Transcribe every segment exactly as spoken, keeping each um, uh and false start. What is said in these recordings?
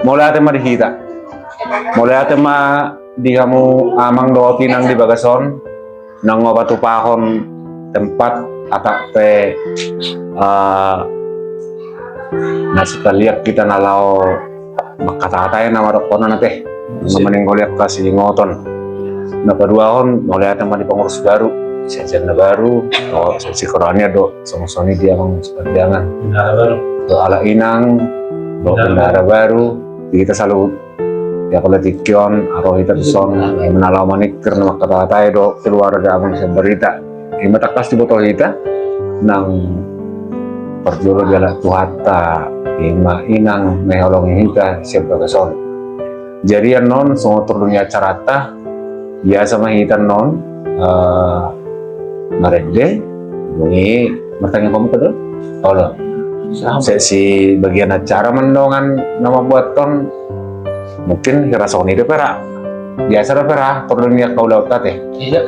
Mauliate ma di hita. Mauliate ma di hamu amang dohot inang di bagas on, nang huhatupahon tempat atap pe, eh, na sitaliak hita na laho mangkatahatai nama dohonon ate. Nang maninggol angka siningoton. Na paduahon, mauliate ma di pengurus baru, sekjen na baru, dohot sekjen na baru, songon i di amang sekjen na baru, dohot halak inang, dohot bendahara baru. Di hita saluhut, ya, pala tingki on ro hita tuson, ima na laho maningkir na mangkatahatai dohot keluarga amang sian Barita. Ima tangkas diboto hita nang parjolo dialap Tuhanta, ima inang na iholongi hita sian bagas on. Jadi annon songon tor dung i acaranta, biasa ma hita annon, eh, marende, dung i martangiang hamu pe do? Olo. Sesi bagian acara ma dongan na mambuathon. Mungkin hira songon i dope ra. Biasa dope ra tor dung i angka ulaonta ate.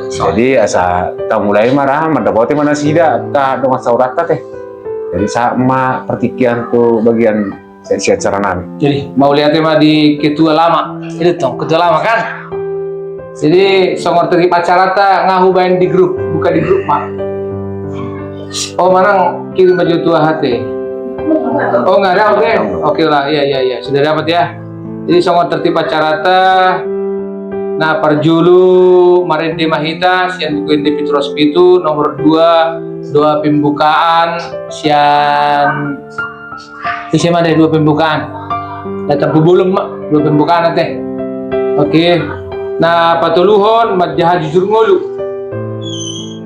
Jadi asa tamulai ma ra, mandapoti ma nasida angka dongan sauranta ate. Jadi sahat ma partingkian tu bagian sesi acara nami. Jadi mauliate ma di ketua lama. Itu tong ketua lama kan. Jadi songon tertib acaranta nga hubaen di grup, buka di grup ma. Oh, manang kirim ma jo tu aha ate. Oh, nggak ada, oke. Oke lah, iya, iya, iya, sudah dapat ya. Jadi songon tertib acaranta, na parjolo marende ma hita sian Buku Ende pitu ratus pitu, nomor dua, doa pembukaan sian Ise ma dua pembukaan. Datang ku bolon ma dua pembukaan ate. Oke. Na patoluhon, manjaha jujur ngolu.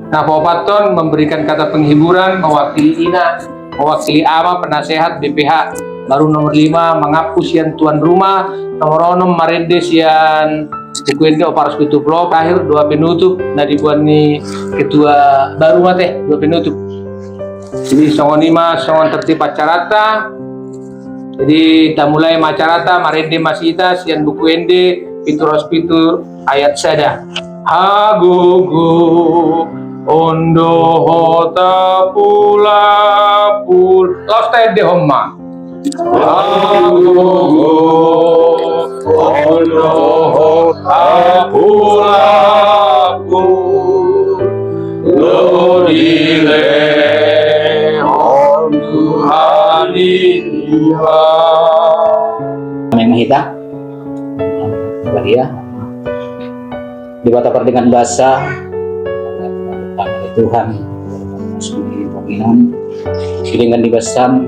Na paopathon, memberikan kata penghiburan, mewakili ina, mewakili ama, penasehat, B P H. Baru nomor lima, mengaku sian tuan rumah. Nomor onom, marende sian Buku Ende opat ratus pitu pulu opat, terakhir doa penutup na dibuat ni ketua baru ma ate, doa penutup. Jadi songon i ma songon tertib acaranta. Jadi tamulai ma acaranta, marende ma hita sian Buku Ende pitu ratus pitu ayat sada. Hagogoon do ho tapulapul. Laos taendehon ma. Hagogoon do ho tapulapul, do dilehon Tuhan i Tuhan. Amen, ma hita. Maria. Debata pardenggan basa, Tuhan, dengan di basam,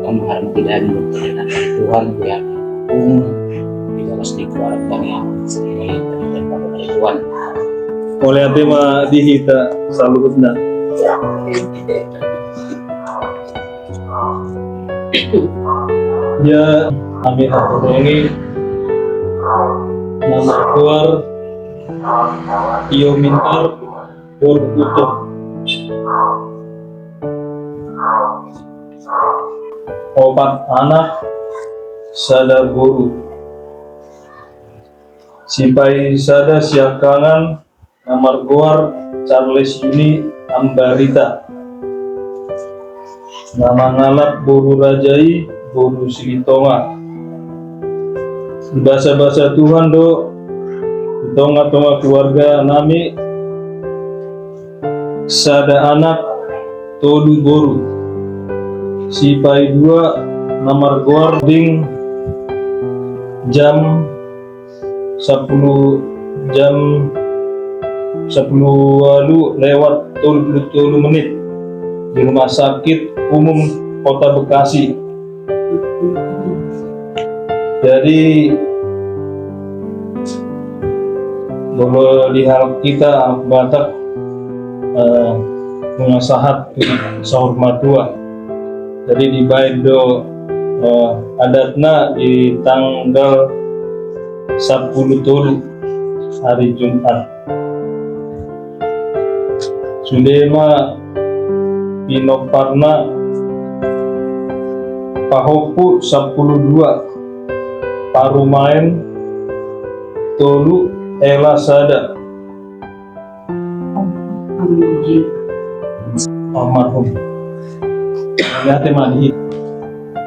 Tuhan, mengharap tidak ada Tuhan, ya, di bagas di keluarga yang Tuhan. Mauliate ma di hita saluhutna. Ya, amin. Ini nama keluar Io Mintar, Boru Utuh. Opat anak, sada boru. Sipaisada siangkangan na margoar Charles Yuni Ambarita, na mangalap boru raja i boru Silitonga. Dibasabasa Tuhan do di tongatonga keluarga nami sada anak tolu boru. Sipaidua na margoar ding jam sampulu, jam sampulu ualu lewat tolu pulu tolu menit di Rumah Sakit Umum Kota Bekasi. Jadi molo di halak hita, halak Batak, eh, nunga sahat tu saur matua. Jadi dibaen do, eh, adatna di tanggal sampulu tolu, hari Jumat. Sude ma pinomparna pahompu sampulu dua, parumaen tolu, hela sada. Almarhum. Mauliate ma di hita.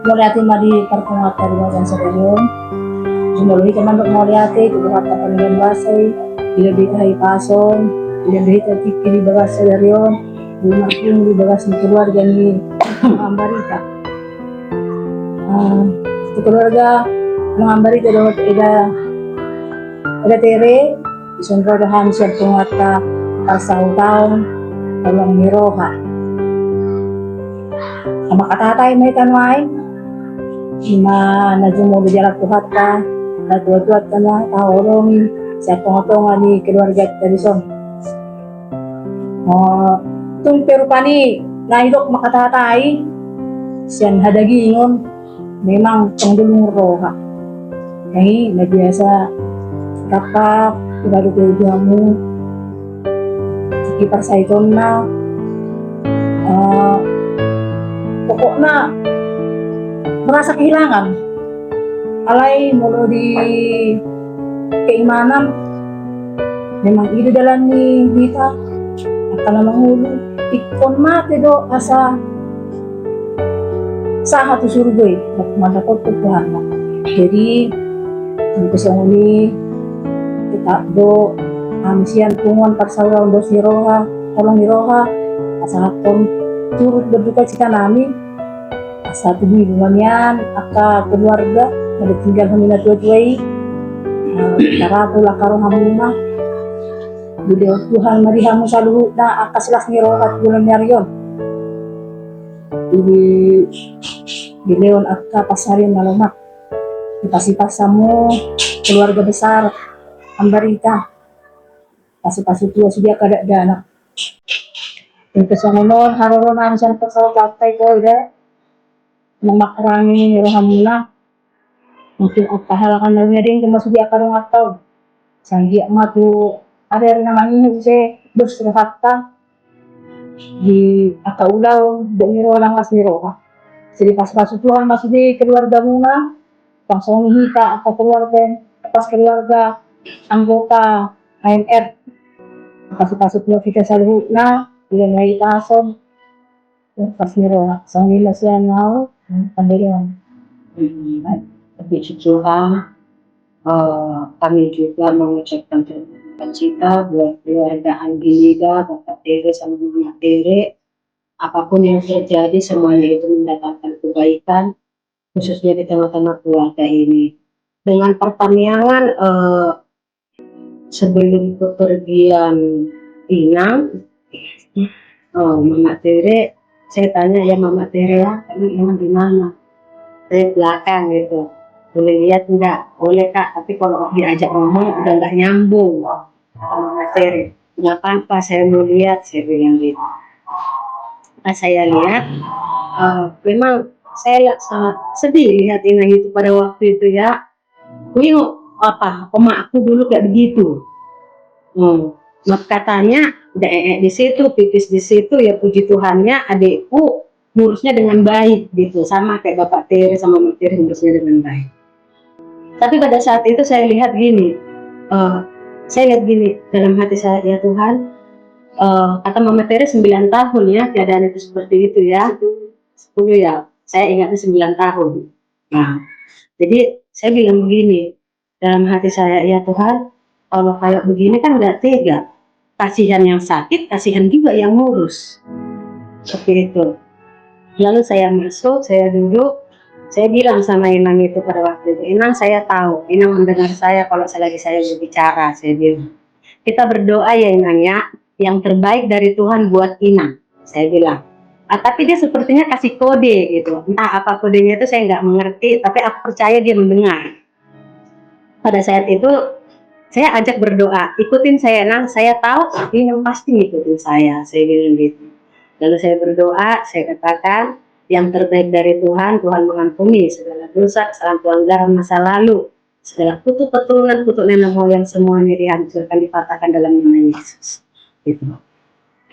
Mauliate ma di parpunguanta di bagasan sadari on. Jumolo hita mandok mauliate tu Tuhanta panggian basa i, di lobi hita hipason, di lobi hita tingki di bagasan sadari on, di marhum di bagasan keluarga ni Ambarita. Ah, tu keluarga Ambarita dohot Eda, Eda Tere, dison ro do hami sian punguanta parsahutaon holong ni roha. Mangkatahatahi ma hita nuaeng, ima na jumolo di dalan Tuhanta, na tuatuanta na taholongi sian tongatonga ni keluarganta dison. Oh, tung pe rupani na didok mangkatahatahi sian hadagingon, memang tong dolungun roha. Jadi na biasa rap, ibadu tu hamu, tingki parsahitonna, eh, pokokna merasa kehilangan. Alai molo di keimanan, memang i do dalan ni hita angka na mangolu, ingkon mate do asa sahat tu surgo i, mandapothon Tuhan. Jadi anggo songon i, tetap do hami sian punguan parsahutaon dos ni roha, holong ni roha, pasahathon turut berduka cita nami, asa tubu ibungan nian angka keluarga na ditinggalhon ni na tuatua i. Tarapul angka rohamuna. Dilehon Tuhan ma di hamu saluhutna angka silas ni roha tu joloan ni ari on. Dilehon angka pansarian na lomak. Dipasupasu hamu keluarga besar Ambarita. Pasupasu tua sude angka dakdanak. Tung pe songon on, haroro nami sian parsahutaonta i, Eda, mangharangi rohamuna. Mungkin angka hal na denggan ma sude angka donganta on. Sai anggiat ma tu ari-ari na mangihut muse dos rohanta di angka ulaon dohot ni roha na las ni roha. Sai dipasupasu Tuhan ma sude keluargamuna. Songon i hita angka keluarga, pas keluarga anggota A M R. Pasupasu Tuhan hita saluhutna, dilehon hahipason, las ni roha. Songon i ma sian au, pandirian. Puji Tuhan, eh, kami juga mengucapkan terima kasih buat keluarga Anggilida, Bapak Tere sama Mama Tere. Apapun yang terjadi, semuanya itu mendatangkan kebaikan, khususnya di tengah-tengah keluarga ini. Dengan pertaniangan, eh, sebelum kepergian Inang, oh, Mama Tere, saya tanya ya Mama Tere ya, "Ini Inang di mana?" Saya belakang gitu. "Boleh lihat nggak?" "Boleh, Kak, tapi kalau diajak ngomong udah nggak nyambung." Mama Tere, "Nggak apa-apa, saya mau lihat," saya bilang gitu. Pas saya lihat, eh, memang saya sangat sedih lihat Inang itu pada waktu itu ya. Kuingat apa, emakku dulu kayak begitu. Hmm. Maaf katanya, udah ee di situ, pipis di situ, ya puji Tuhannya adikku ngurusnya dengan baik gitu, sama kayak Bapak Tere sama Mama Tere ngurusnya dengan baik. Tapi pada saat itu saya lihat gini, eh, saya lihat gini dalam hati saya, "Ya Tuhan, eh," kata Mama Tere, "sembilan tahun ya keadaan itu seperti itu ya." Sepuluh ya, saya ingatnya sembilan tahun. Nah, jadi saya bilang begini dalam hati saya, "Ya Tuhan, kalau kayak begini kan nggak tega. Kasihan yang sakit, kasihan juga yang ngurus." Seperti itu. Lalu saya masuk, saya duduk, saya bilang sama Inang itu pada waktu itu, "Inang, saya tahu, Inang mendengar saya kalau selagi saya berbicara," saya bilang. "Kita berdoa ya, Inang, ya, yang terbaik dari Tuhan buat Inang," saya bilang. Ah, tapi dia sepertinya kasih kode gitu. Entah apa kodenya itu, saya nggak mengerti, tapi aku percaya dia mendengar. Pada saat itu, saya ajak berdoa, "Ikutin saya, Nang, saya tahu Inang pasti ngikutin saya," saya bilang gitu. Lalu saya berdoa, saya katakan, "Yang terbaik dari Tuhan, Tuhan mengampuni segala dosa, kesalahan, pelanggaran masa lalu, segala kutuk keturunan, kutuk nenek moyang, semuanya dihancurkan, dipatahkan dalam nama Yesus." Gitu.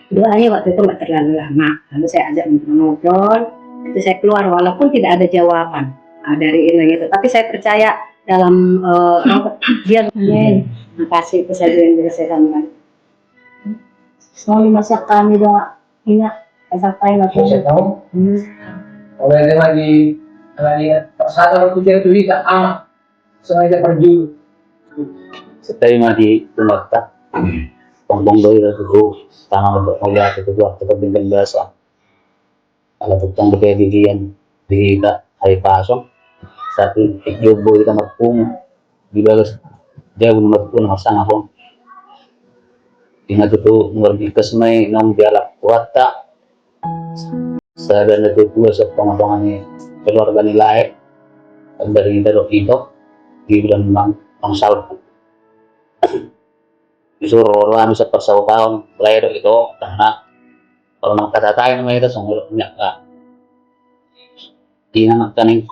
Doanya waktu itu nggak terlalu lama, lalu saya ajak ngobrol-ngobrol, itu saya keluar walaupun tidak ada jawaban, ah, dari ini gitu, tapi saya percaya dalam, eh, dia. Amin. Makasih, itu saja yang bisa saya sampaikan. Selalu masak kami doa. Iya, masak kami doa. Saya tahu. Hmm. Oleh dia lagi, lagi tersandar untuk dia itu, tidak amat. Sengaja pergi. Setai ma di tumata. Pongpong doi lah tu tangan untuk melihat itu, waktu penting biasa. Ala tutong bekegigian di hita, hai pasong. Satu, ikjombo hita marpungu. Dibalas jabu na marpungu, marsangap on. Ingat tu nuaeng, bingkas ma i naung dialap Tuhanta. Sada na tu dua, satonga-tonga ni keluarga ni lae. Dari hita dohot ito, di bulan bang, bang salpu. Disuru do hami saparsaoran, lae dohot ito, karena kalau nang kata-katai nama hita songon minyak ka. Ina nang kaning,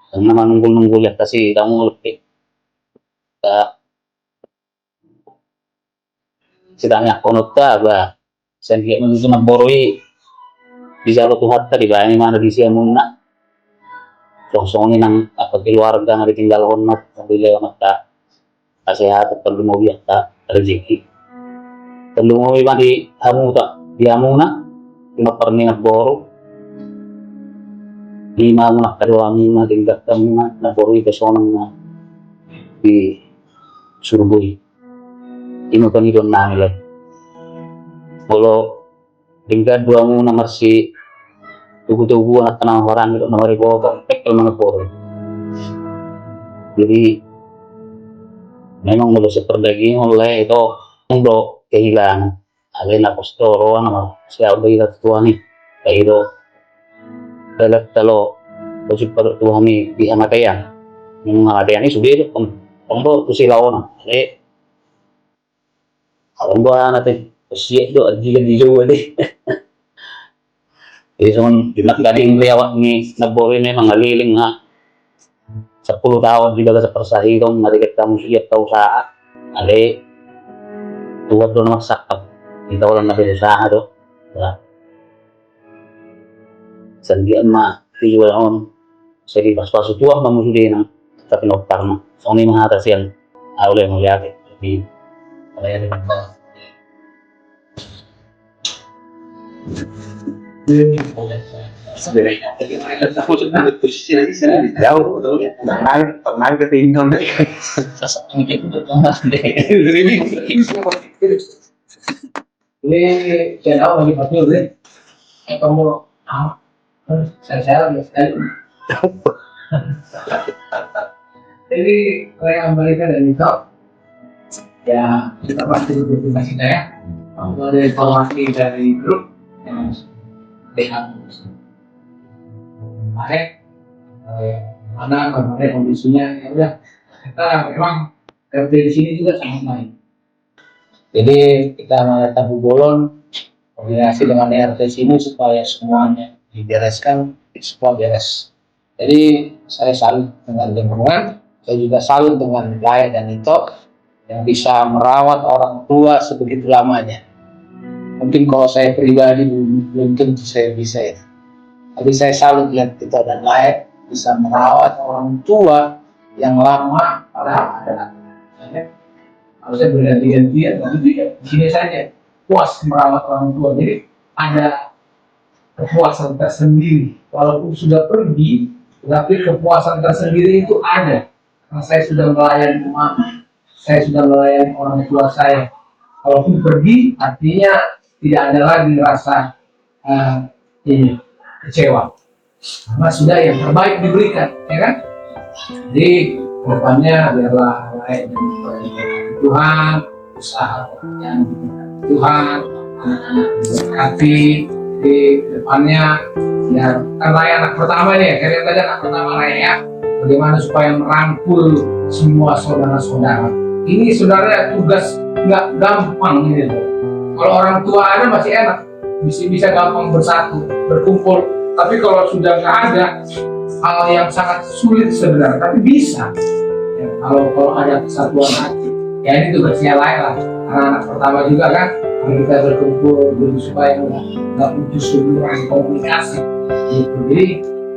karena manunggul-nunggul yang kasih kamu lebih. Ka. Sitangihononta, ba. Sian dia menuju namboru i. Dijalo Tuhanta, dibaen imana di siamunna. Songon i nang angka keluarga na ditinggalhonna, dileononta. Kesehatan, tarlumobi angka rezeki. Tarlumobi ma di hamuta, di hamuna, di pinompar ni namboru. Di hamuna angka dua, hamuna, di angka hamuna, namboru i pesonang na di surgo i. Ima pangidoan nami, lae. Molo denggan do hamuna marsitubu-tubuan, angka na marhaha dohot na mariboto, pekkel ma namboru. Jadi memang molo sian pardagingon, lae, ito, adong do kehilangan. Alai na pos do roha nama sian do hita tu Tuhan i. Ba i do dalan talo, bojung pado Tuhan i di hamatean. Memang hamatean i sude do, pang, pang do tu silaonan. Alai adong do anak i, siek do, anjigan di jabu i. Jadi songon di nangkaning, lewat ni namboru i memang ngaleleng, ha. Sampulu taon dibagas parsahiton, na denggan hamu sian tausaha. Alai Tuhan do na marsangkap. Hita holan na berusaha do. Ba. Sanggiat ma tujuan on. Sai dipasu-pasu Tuhan ma muse sudena. Tapi notar ma. Songon i ma hata sian au, lae, mauliate. Di. Mauliate. Jauh, tenang, tenang, ketinggalan. Ini channel lagi betul deh. Eh, kamu, ah, saya, saya lagi sekali. Jadi, kalau yang kembali ke dari itu, ya, kita pasti berterima kasih ya. Kalau ada informasi dari grup, ya, lihat. Baik. Eh, mana kemarin kondisinya, ya udah. Kita memang kerja di sini juga sangat baik. Jadi, kita mengatakan bolon, koordinasi dengan R T sini supaya semuanya dibereskan, semua beres. Jadi, saya salut dengan lingkungan, saya juga salut dengan Lae dan Ito yang bisa merawat orang tua sebegitu lamanya. Mungkin kalau saya pribadi, belum, belum tentu saya bisa itu. Tapi saya salut lihat Ito dan Lae bisa merawat orang tua yang lama, padahal ada. Ya. Harusnya berganti-gantian, tapi tidak. Di sini saja puas merawat orang tua. Jadi ada kepuasan tersendiri. Walaupun sudah pergi, tapi kepuasan tersendiri itu ada. Karena saya sudah melayani mama, saya sudah melayani orang tua saya. Kalaupun pergi, artinya tidak ada lagi rasa, eh, ini, kecewa. Karena sudah yang terbaik diberikan, ya kan? Jadi, ke depannya biarlah Lae dan Ito Tuhan, usaha pekerjaan Tuhan, anak-anak diberkati. Jadi, ke depannya, biar kan Lae anak pertama nih, ya, kalian tadi anak pertama, Lae, ya. Bagaimana supaya merangkul semua saudara-saudara? Ini sebenarnya tugas nggak gampang ini, loh. Kalau orang tua ada masih enak, bisa, bisa gampang bersatu, berkumpul. Tapi kalau sudah nggak ada, hal yang sangat sulit sebenarnya, tapi bisa. Ya, kalau, kalau ada kesatuan hati. Ya, ini tugasnya Lae lah, karena anak pertama juga kan. Kita berkumpul dulu supaya nggak putus hubungan komunikasi. Gitu. Jadi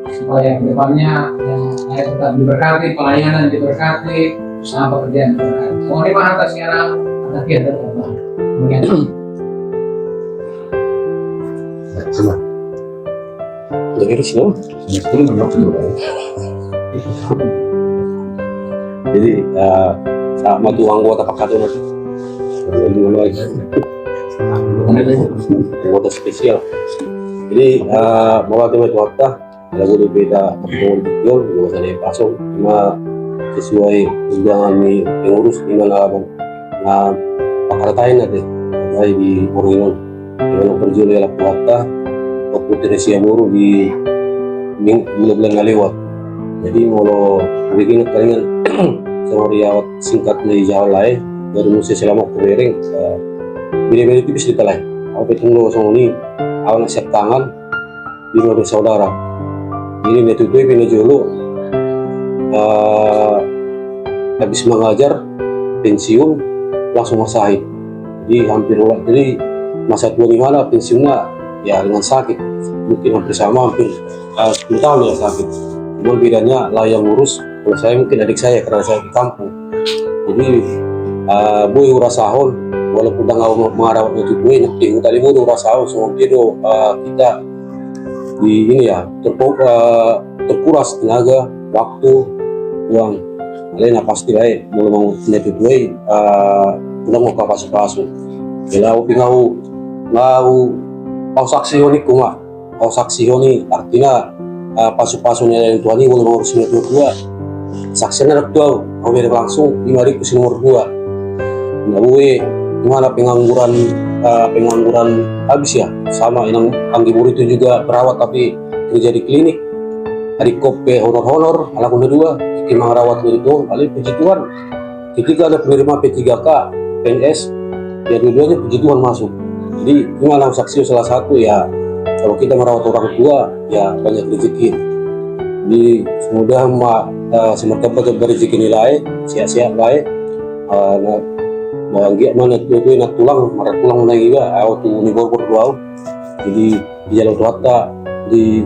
supaya kedepannya ya, ya tetap diberkati, pelayanan diberkati, usaha pekerjaan diberkati. Mohon maaf atas segala, atas segala. Kemudian. Jadi, eh, sama tuh anggota pakatunan. Anggota spesial. Jadi, eh, mauliate ma tu Tuhanta, ala boi do hita berkumpul di sini, di pasok, cuma sesuai undangan ni pengurus, di mana na pangkataion na te, na di boru i on. Di mana parjolo dialap Tuhanta, waktu Teresia boru di ming-, bulan-bulan na lewat. Jadi molo begini palingan, seorang singkat na dijawab lae, baru muse selama kubereng, eh, beda-beda tipis di kalai. Au pe tung do songon i, au na siap tangan, di dua bersaudara. Jadi na tutu i pe na jolo, eh, habis mengajar, pensiun, langsung masahit. Jadi hampir ulang, jadi masa tua ni mana pensiunna ya dengan sakit. Mungkin hampir sama, hampir, eh, sepuluh tahun ya sakit. Cuma bedanya lah yang ngurus, kalau saya mungkin adik saya karena saya di kampung. Jadi, eh, boi hurasahon, walaupun ndang au mangarawat na tutu i, nanti huta di boi hurasahon, songon dia do, eh, kita di ini ya, terpo-, eh, terkuras tenaga, waktu, uang. Alai na pasti bae, molo mangarawat na tutu i, eh, unang ma pasu-pasu. Jala au pe nga au, nga au, au saksihon i, nga au saksihon i, artina, eh, pasu-pasu ni Tuhan i, molo mangarawat na tuatua. Saksianna tu au, au bereng langsung, ima adingku si nomor dua. Na boi, ima na pengangguran, eh, pengangguran habis ya, sama inang anggi boru itu juga perawat tapi kerja di klinik. Adingku pe honor-honor, ala na dua, ima mangarawat na tutu, paling puji Tuhan. Ketika ada penerima P tiga K, P N S, ya dua-duanya puji Tuhan masuk. Jadi, ini adalah saksi salah satu ya, kalau kita merawat orang tua, ya banyak rezeki. Jadi, semoga ma, eh, semoga dapat rezeki ni lae, sehat-sehat lae. Eh, na, na, anggiat ma na tuatua na tulang, martulang ma na iba, au tu ni borbor do au. Jadi, dijalo Tuhanta di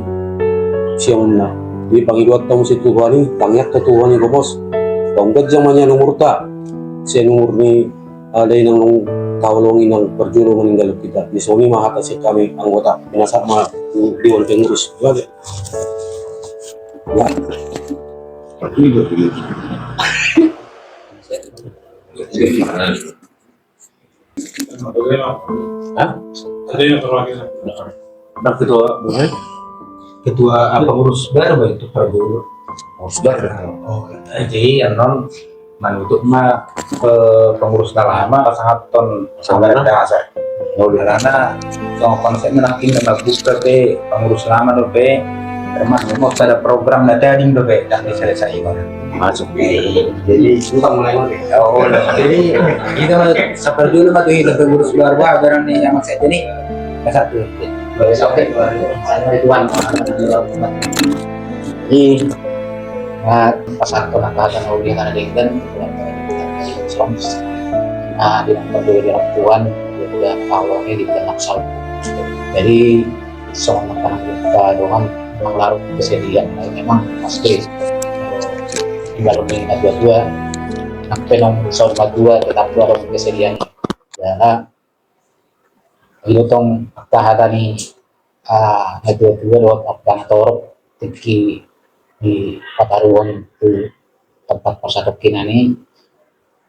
siamunna. Jadi pangidoanta muse tu Tuhan i, tangiangta tu Tuhan i gomos. Paunganjang ma nian umurta. Sian umur ni, eh, dainang nang taholongi nang parjolo maninggalhon hita. Di songon i ma hata sian hami anggota. Pinasahat ma tu dewan pengurus. Ya. Hah? Ada yang perwakilan. Nah, ketua, bukan? Ketua apa, pengurus baru, Bang, itu, Pak Guru? Pengurus baru. Oh, jadi annon manutup ma, eh, pengurus na lama, pasahathon. Sama. Dasar. Oh, iya. Karena songon konsepna nangkin na mambuka pe pengurus lama dope, termasuk mau ada program na tading dope, dan diselesaikan. Masuk. Jadi, utang mulai. Oh, jadi, kita mah sabar dulu, mah, tuh, kita pengurus baru, baru, barang nih, yang saya ini, yang satu. Oke. Tuan. Jadi, nah, pas aku nak kata, mau dia karena dia kan, nah, dia perlu dia Tuhan, dia tahu ini di tengah. Jadi, songon na pangidoan manang laho kesedihan, memang pasti, eh, tinggal ni na tuatua, nang pe songon na tuatua tetap laho kesedihan. Jala, i do tong angka hata ni, ah, na tuatua dohot angka na torop tingki dipataruhon tu tempat parsatongkinan i.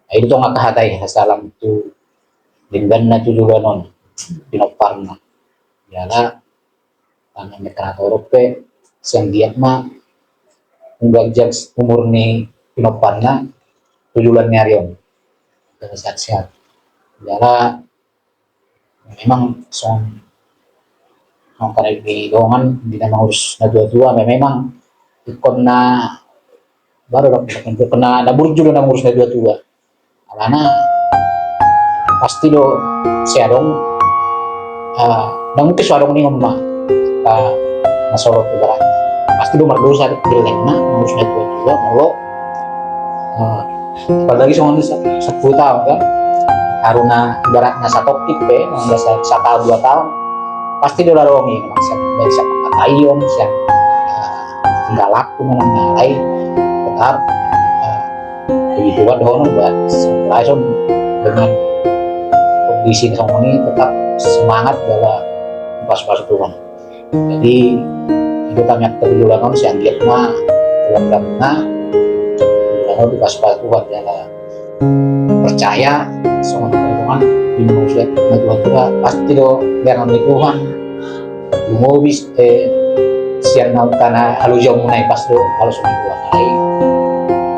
I do tong angka hata i, salam tu dengganna tu joloan on, pinomparna. Jala, tangan ni angka na torop pe, sai anggiat ma, umur ganjang umur ni pinomparna, tu joloan ni ari on. Sehat-sehat. Jala, memang songon, songon angka na di dongan, di na mangurus na tuatua, memang ingkon na, baru dok, ingkon na, na burju do na mangurus na tuatua. Alana pasti do sai adong, ah, ndang mungkin so adong ningon ma, ah, na solot ibaratna. Pasti do mardosa do, jelekna, mangurus na tuatua, molo, ah, apalagi songon sa-, sepuluh tahun kan. Haru na ibaratna satongkin pe, nang biasa sataon dua taon, pasti do ladong i, memang sian, baik sian pangkataion, sian, eh, tingkah laku, memang na lain. Tetap, eh, puji Tuhan dohonon, buat selaison dengan kondisi songon i tetap semangat jala pasu-pasu Tuhan. Jadi, itu kami akan berjuang on, sian giat ma, dalam dalam na, dalam dipasu-pasu Tuhan jala percaya, songon perjuangan di manusia, na tua-tua, pasti do, biar nanti Tuhan, lumobi, eh, sian na untana, halu jauh munai pas do, kalau songon Tuhan, ai.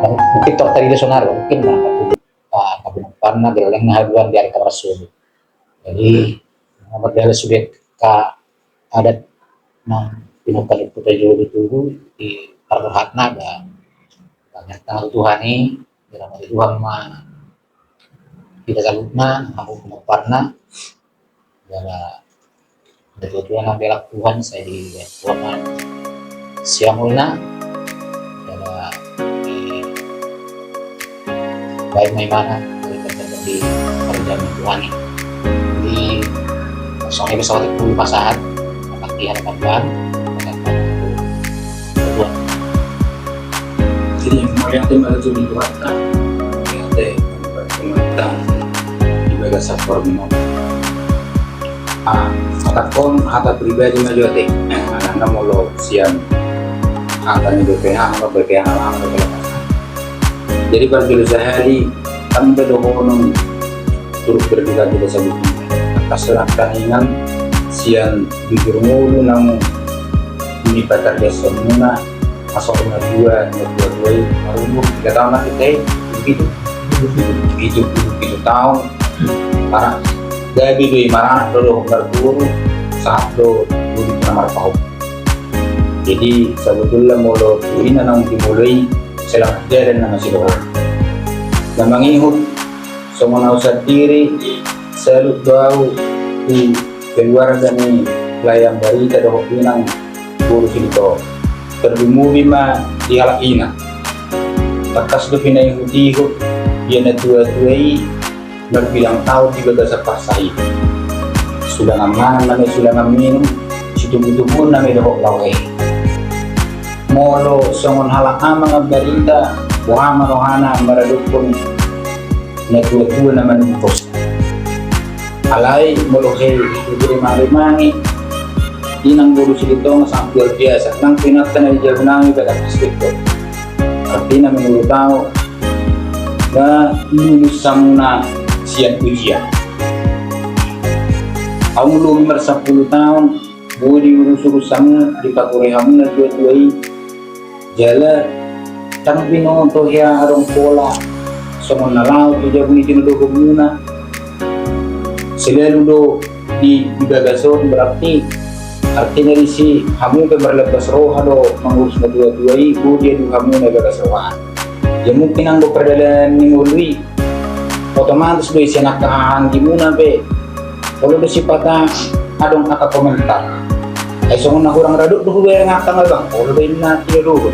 Dan mungkin tor tadi dia sonar, mungkin mana, ah, tapi panna, geleng, haduan di hari kabar subuh. Jadi, nomor dari sudah ka adat nang pinungka di Kuta Jolo di Tugu di parrohatna ba, banyak tangan Tuhan i, dalam hari Tuhan ma kita salutna, aku penumpangna, jala dari Tuhan nang belak Tuhan, saya di Tuhan siamulna, jala di baik ma imana, di kerja di kerja Tuhan i. Jadi, songon i pesawat itu pasahat, latihan tambahan, pasahat itu. Jadi, melihat tim ada tuh di luar kan, melihat tim ada tuh di luar kan, di bagasan formula. Ah, hata on, hata pribadi ma jo ate. Alana molo sian hata ni B P H, B P H lama, B P H lama. Jadi, parjolo sahali, tanda dohonon turut berduka kita sebutulna. Angka sonang taringan sian jujur ngolu naung di patar dia semuna, masuk na dua, na dua dua i, marumur tiga taon na kita i, pitu, pitu puluh pitu taon. Para gabe do i, maranak do dohot marboru, sahat do boru na marpahompu. Jadi, sebetulna molo tu ina naung dimulai, selamat jalan nama si dohot. Na mangihut, songon au sandiri, salut do au tu keluarga ni Layan Barita dohot inang boru Silitonga. Tarlumobi ma di halak ina. Tangkas do pinaihut-ihut, ia na tua-tua i, marbilang taon di bagasan parsahiton. Sulangan mangan nama i, sulangan minum, situbu-tubuon nama i dohot laho hehe. Molo songon halak amang Ambarita, boha ma rohana maradophon na tua-tua na manungkos. Alai molo hehe, ibere male mangi, inang boru Silitonga sangat luar biasa. Nang pinanta na di jabu nami pada pastikkon. Artina menurut au, na lulus samuna sian ujian. Au lobi marsampulu taon, boi diurus-urus hamu, dipaturi hamu na tua-tua i. Jala, ndang binoto hea adong pola, songon na laho tu jabu ni tinodohonmuna. Selalu do di, di bagasan on, berarti artina disi hamu pe marlambas roha do mangurus na tua-tua i, boi diadu hamu na bagas roha. Ya mungkin anggo pardalanan ni ngolu i, otomatis do i sian angka hahaanggimuna pe. Olo do sipata adong angka komentar. Ai songon na hurang radot do hubereng angka nga bang, olo do inna tinodohon.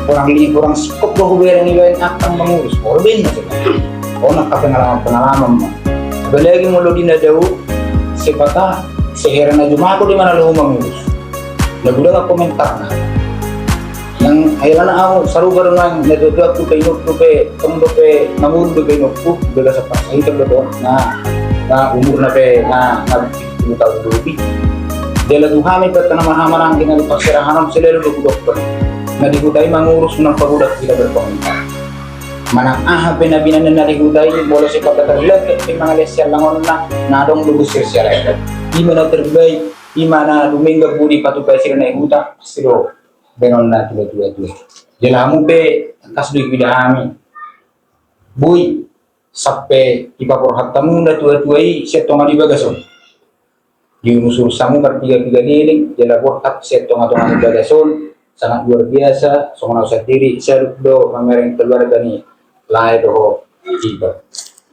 Hurang li, hurang singkop do hubereng ibaen angka mangurus, olo do inna sipata. On angka pengalaman-pengalaman ma. Apalagi molo di na dao, sipata sehera na jumako do i ma na laho mangurus. Na godang angka komentarna. Nang ai alana au sarupa do nang na tua-tuaku pe, inongku pe, tong dope mangolu dope inongku, bagasan parsahiton do tong, na, na umurna pe na, na pitu pulu taon lobi. Jala tu hami pe angka na marhahamaranggi na di parserahan on selalu do hudokkon. Na di huta i mangurus unang pagodang hita berkomentar. Manang aha pe na binahen na di huta i, molo sipata tarlangkek pe mangalean sian langonna, na adong do gusir sian ai. I ma na terbaik, i ma na dumenggan boi dipatupa i sian na di huta, pasti do. Baenon na tua-tua. Jala hamu pe, tangkas do huida hami. Boi, sampe dipaborhat hamu na tua-tua i, sian tonga ni bagas on. Diurus-urus hamu marpiga-piga leleng, jala borhat sian tonga-tonga ni bagas on, sangat luar biasa, songon au sandiri, salut do mamereng keluarga ni lae dohot iba.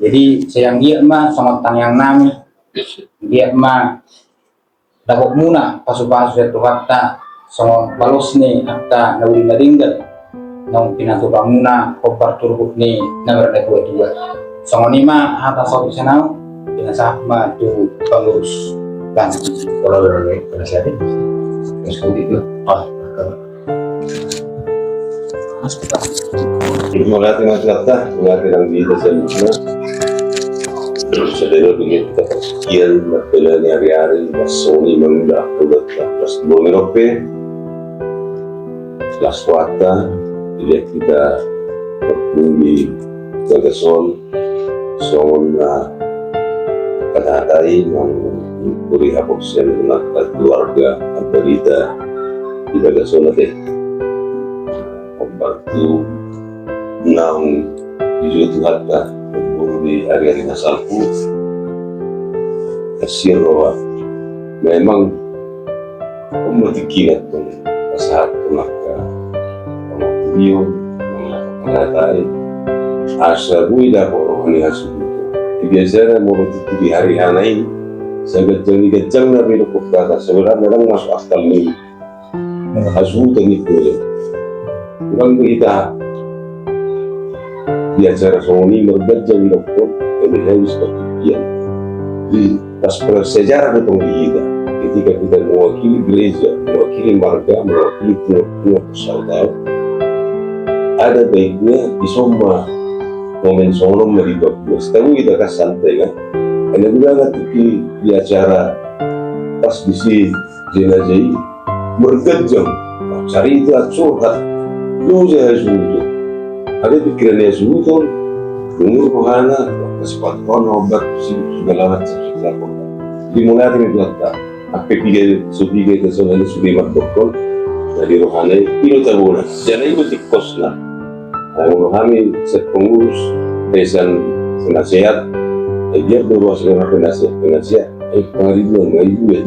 Jadi, sai anggiat ma, songon tangiang nami, anggiat ma, dapot muna pasu-pasu sian Tuhanta, songon balos ni angka na uli na denggan, naung pinatupa muna hombar turpuk ni na marnatua-tua. Songon i ma hata saut sian au, Dengan sama tu pengurus dan kalau dari penasehat ini. Terus begitu. Oh. Mauliate ma tu Tuhanta, mauliate nang di hita saluhutna. Sadari on dung i hita partingkian mardalan ni ari-ari, marsogot mangula, mangula, pas bolon ni rompe. Las rohanta, dilehon hita marpungu di bagas on, songon na hata-hata i, mangkuri haporseaon tu keluarga, angka barita di bagas on ate. Hombar tu naung dijou Tuhanta, marpungu di ari-ari na salpu. Asi roha. Memang on ma tingkina tong pasahathon angka pangapulon, angka panghataion, asa boi dapot roha ni hasuhuton. Di biasana molo tingki di hari hana i, saganjang ni ganjangna be dokkon hata, sebenarna ndang masuk akal ni hasuhuton i. Hurang do hita di acara songon i marganjang dokkon, eme habis partingkian. Di pas prasejarah do tong di hita. Ketika kita mewakili gereja, mewakili marga, mewakili tua-tua persaudara, ada baiknya dison ma momen songon on ma dipabuat. Tabo hita kan santai kan. Karena bilang nanti di, di acara pas di si jenazah i, marganjang, carita, curhat, loja hasuhuton. Ada pikiran ni hasuhuton, umur rohana, kasih patuhan, obat, sibuk segala macam, segala macam. Di mulai dari Tuhanta, apa piga, so piga, so nani, so lima dokon, na di rohana, i do tabona, jala i do tingkosna. Nah, molo hami sian pengurus, eh, sian penasehat, eh, biar do ruas dengan penasehat, penasehat, eh, pangadilan, pangadilan.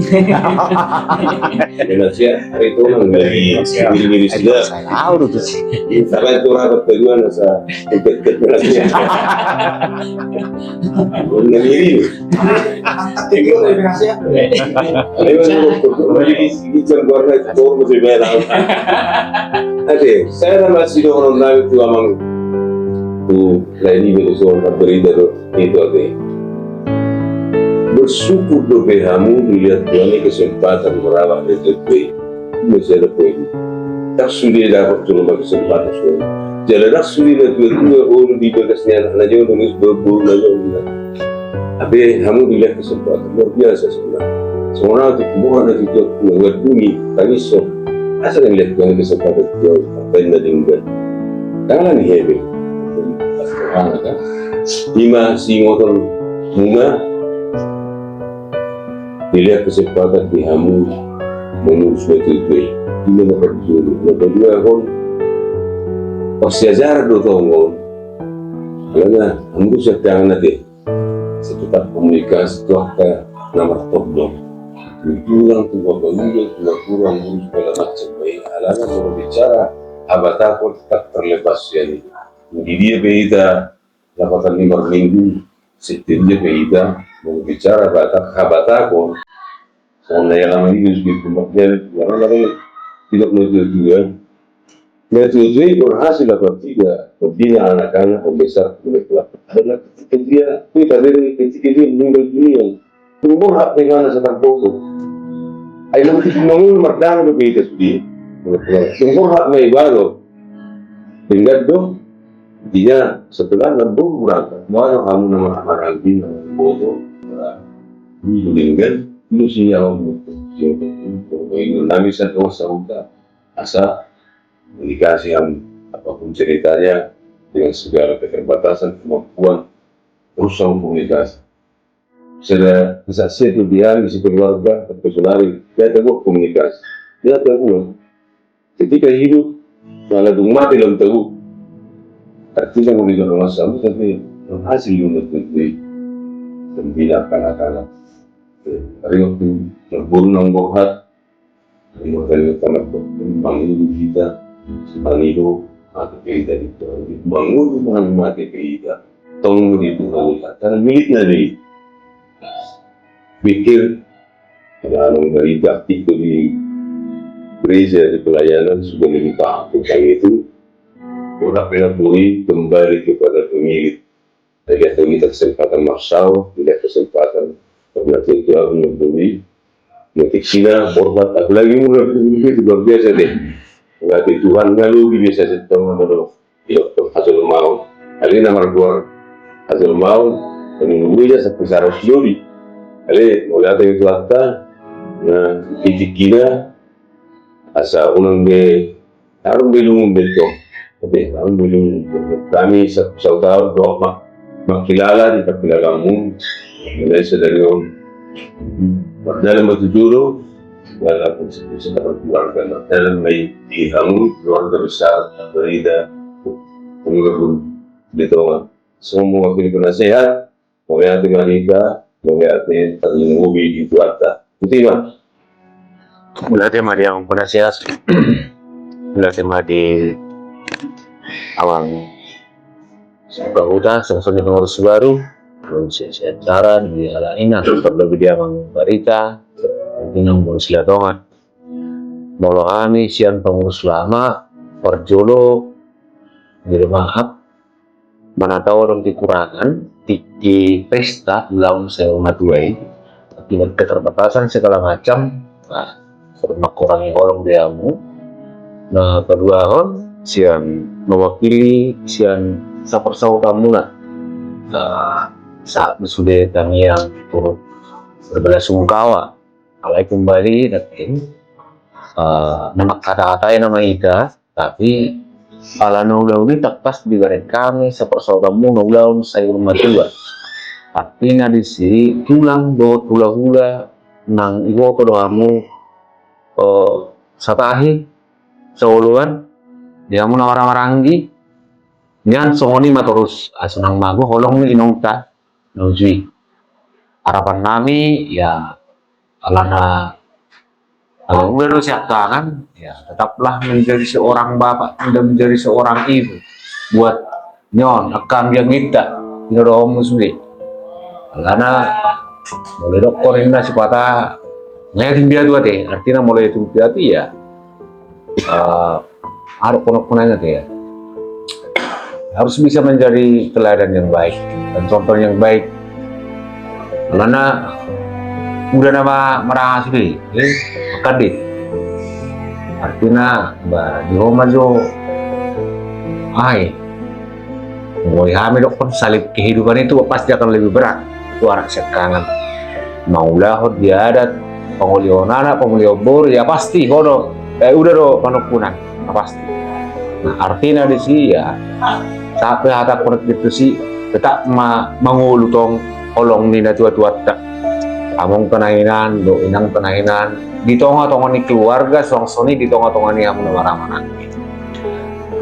Penasehat, eh, itu orang dari, dari, dari sudah. Saya tahu tuh sih. Sampai itu rapat kedua, nasa, ikut, ikut penasehat. Benar ini. Ayo, ini jam warna itu, masih banyak. Ate, sai na masidohonon nami tu amang, tu lae niba do songon na berita do, itu ate. Bersyukur dope hamu dilehon Tuhan i kesempatan marhalak di tua-tua i. Masih ada poin. Ndang sude dapot jolma kesempatan songon i. Jala ndang sude na tua-tua olo di bagas ni anakna jolo, boru-boruna jolo. Hape hamu dilehon kesempatan luar biasa sebenarnya. Songon au tu kuboha na tutu na buat bumi, tangis so. Asa na dilehon Tuhan kesempatan tu au, ambaen na denggan. Tangan ni hebe. Ima siingotonmuna, dilehon kesempatan di hamu mengurus na tutu i. Ima na parjolo, na paduahon. Parsiajaran do tong on. Alana hamu do sian tangan ate. Setutak komunikasi tu angka na martonggo. Tulang tu bapak uda, tu bapak uda, ngurus segala macam baik. Alana molo bicara habatahon tak terlepas sian i. Di dia pe hita lapatan ni marminggu, setiap dia pe hita molo bicara Batak, habatahon. Songon na i alama i, di pembagian, ya, tidak mau dua-dua. Na tutu i berhasil apa tidak, membina anak-anak, membesar, membesar. Karena ketika dia, itu tadi ketika dia meninggal dunia, tung borhat ma ibana sadang poso. Ai laho tingki mangolu mardame dope hita sude. Tung borhat ma ibana. Tinggal do, dia setelah lambung berangkat. Mana kamu nama maranggi, nama bodo, itu tinggal, itu sinyal. Nami satu sahuta. Asa komunikasi, apapun ceritanya, dengan segala keterbatasan kemampuan, terus sama komunikasi. Sudah kesaksian itu dia, isi keluarga, tapi saudari, dia teguh komunikasi. Dia teguh. Ketika hidup, malah dung mati dalam teguh. Artinya, mau bicara masalah, tapi hasil juga teguh. Pembina anak-anak. Hari waktu, berburu nang borhat, Mangolu hita, mangolu mate pe hita, mangolu mate pe hita. Tong di Tuhan hita, tangan milikna do i. Pikir, ada anong dari praktik di gereja, di pelayanan, sudah lebih paham tentang itu. Orang pernah pulih kembali kepada pemilik. Jadi ada kita kesempatan marsau, tidak kesempatan pernah itu aku membeli. Nanti Cina hormat, apalagi murah itu luar biasa deh. Berarti Tuhan nggak lugi biasa setengah bodoh. Iya, hasil mau. Kali ini nomor dua hasil mau. Ini lugi aja satu syarat dulu. Kali mau lihat itu apa? Nah, titik Cina asa unang be, unang be lungun be tong. Oke, unang be lungun. Hami sa-, saut-saut dohot ma-, mangkilala di parkilalanmu. Mulai sadari on. Mardalan ma tu jolo, walaupun sedang keluarga mardalan ma i di hamu, keluarga besar, Barita, keluarga di tonga. Semua mewakili penasehat, mauliate ma di hita, mauliate tarlumobi di Tuhanta. Ito ma. Mauliate ma di amang penasehat. Mauliate ma di amang Sukahuta, songon i pengurus baru, pengurus sementara di halak ina, terlebih di amang Barita, inang pengurus Silatonga. Molo hami sian pengurus lama, parjolo, jadi maaf, mana tahu adong kekurangan di, di pesta ulang sayur matua i. Akibat keterbatasan segala macam, nah, mangkurangi holong di hamu. Nah, paduahon sian mewakili sian saparsahutanmuna. Nah, saat sude tangiang turut berbelasungkawa. Alai kembali nanti, eh, nama kata-kata nama ita, tapi ala na ulaon i tangkas dibereng hami saparsahutanmuna ulaon sayur matua. Artina disi tulang dohot hula-hula nang iboto do hamu, eh, satahi, saoloan, di hamu na marhahamaranggi, nian songon i ma torus, asa unang mago holong ni inongta, na uju i. Harapan nami, ya, alana, kalau udah do siangkangan, ya, tetaplah menjadi seorang bapak dan menjadi seorang ibu buat nion, angka anggiangginta, di na dohononmu sude. Alana, molo didokkon ninna sipata, nga yatim piatu ate, artina molo yatim piatu, ya, eh, adong honok-honokna ate, ya. Harus bisa menjadi teladan yang baik dan contoh yang baik. Alana udah nama maranga sude, eh, makandit. Artina, ba, di ho ma jo, ai, molo hami dokkon salib kehidupan itu pasti akan lebih berat. Itu anak siangkangan. Mangulahon di adat, pangolihon anak, pangolihon boru, ya pasti ho do, eh, udah do panungkunan, na pasti. Nah, artina disi, ya, sahat pe hatangku na tusi, tetap ma-, mangolu tong holong ni natua-tuanta. Amongta na hinan, dohot inangta na hinan, di tonga-tonga ni keluarga, songon i di tonga-tonga ni hamu na marhahamaranggi.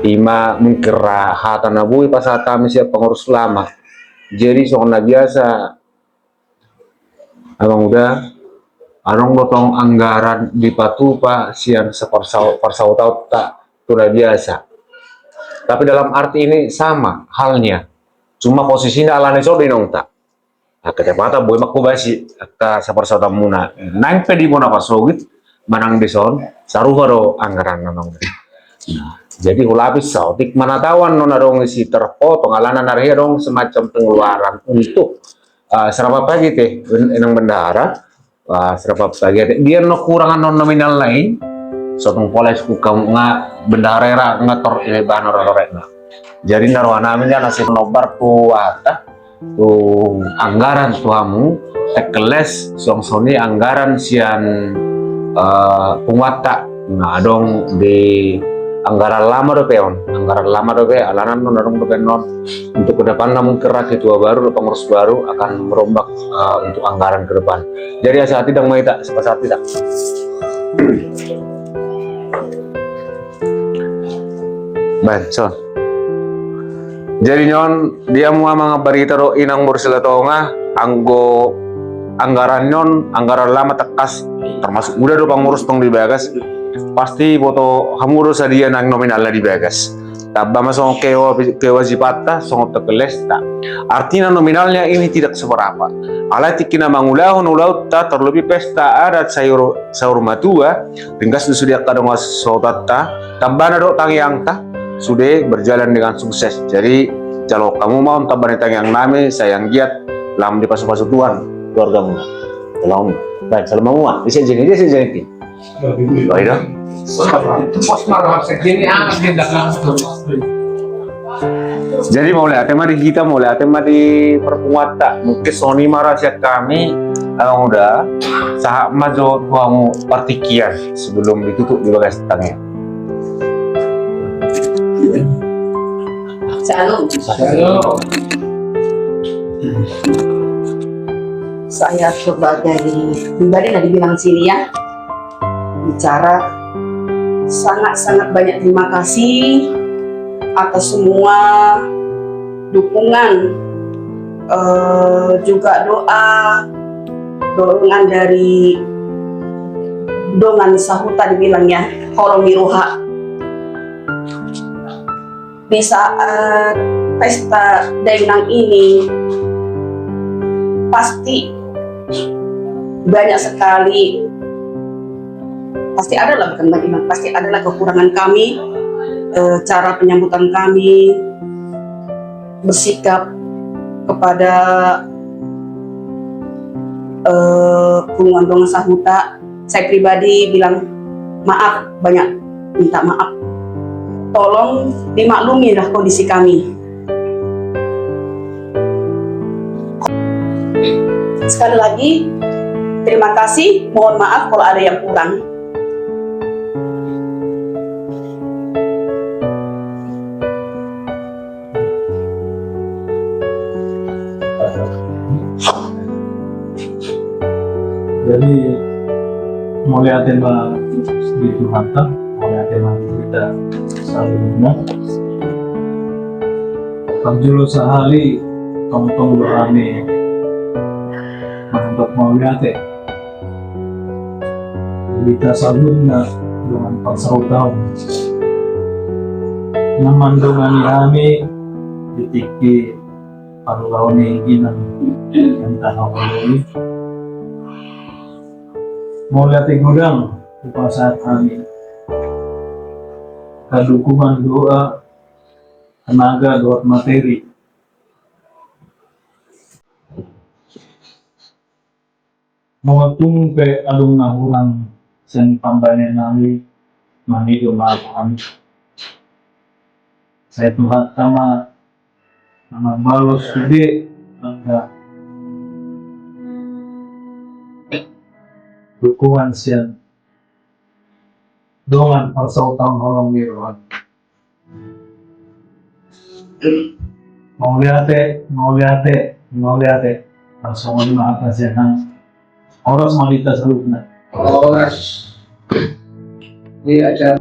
Ima mungkin ra hata na boi pasahat hami sian pengurus lama. Jadi songon na biasa, amang uda, adong do tong anggaran dipatupa sian saparsau-, parsautaonta tu na biasa. Tapi dalam arti ini sama halnya. Cuma posisina alani so do inongta. Angka tepata boi mangkobasi angka saparsautanmuna. Naeng pe di bona pasogit manang dison, sarupa do anggaran na nong. Nah, jadi hulapis saotik manatahuan non adong isi terpotong alana na hea adong semacam pengeluaran untuk, ah, serapat pagi te, ben-, inang bendahara, ah, serapat pagi te. Dia no kurang non nominal lain, sotong pola isku kamu nga bendahara era nga tor ile bano rorekna. Jadi na rohanami na nasib nobar tu ata, tu anggaran tu hamu, tekkeles, songon i anggaran sian, eh, punguanta. Nah, adong di anggaran lama dope on, anggaran lama dope, alana non adong dope non. Untuk ke depan namun kira ketua baru, pengurus baru akan merombak, eh, untuk anggaran ke depan. Jadi asa hati dang maita, sepas hati dah. Baen, son. Jadi nion, dia mua mangabari taro inang boru Silatonga, anggo anggaran nion, anggaran lama tekkas, termasuk uda do pangurus tong di bagas, pasti boto hamu do sadia nang nominalna di bagas. Tamba ma songon kewa-, kewajibanta, songon tekkelesta. Artina nominalnya ini tidak seberapa. Alai tingki na mangulahon ulaonta, terlebih pesta adat sayur, sayur matua, ringgas do sude angka dongan sahuta, tambana do tangiangta, sude berjalan dengan sukses. Jadi, Jalo hamu ma on tamba ni tangiang nami, sai anggiat lam dipasupasu Tuhan keluargamu. Tolong. Baik, salam hamu ma. Di sini, di sini. Baik, dah. Jadi mauliate ma di hita, mauliate ma di parpunguanta. Mungkin songon i ma ra sian hami, Amang Uda, sahat ma jo tu hamu partingkian sebelum ditutup di bagas tangiang. Shalom. Shalom. Saya sebagai pribadi na di bilang sini ya, bicara sangat-sangat banyak terima kasih atas semua dukungan, eh, juga doa, dorongan dari dongan sahuta di bilang ya, holong ni roha. Di saat pesta dainang ini, pasti banyak sekali, pasti adalah, bukan banyak, pasti adalah kekurangan kami, eh, cara penyambutan kami, bersikap kepada, eh, punguan dongan sahuta. Saya pribadi bilang maaf, banyak minta maaf. Tolong dimaklumi lah kondisi kami. Sekali lagi, terima kasih. Mohon maaf kalau ada yang kurang. Jadi, mauliate ma di Tuhanta, mauliate ma di hita saluhutna. Parjolo sahali, tongtong do hami mandok mauliate. Hita saluhutna dongan parsahutaon na mandongani hami di tingki parulaon ni inang, yang tahu ini. Mauliate godang hupasahat hami. Hadukungan doa, tenaga dohot materi. Molo tung pe adong na hurang sian pambahenan nami, mangido ma hami. Sai Tuhanta ma na mambalos sude angka dukungan sian dongan parsahutaon holong ni roha. Mauliate, mauliate, mauliate. Langsung ma hata sian hami. Horas ma di hita saluhutna. Horas. Di acara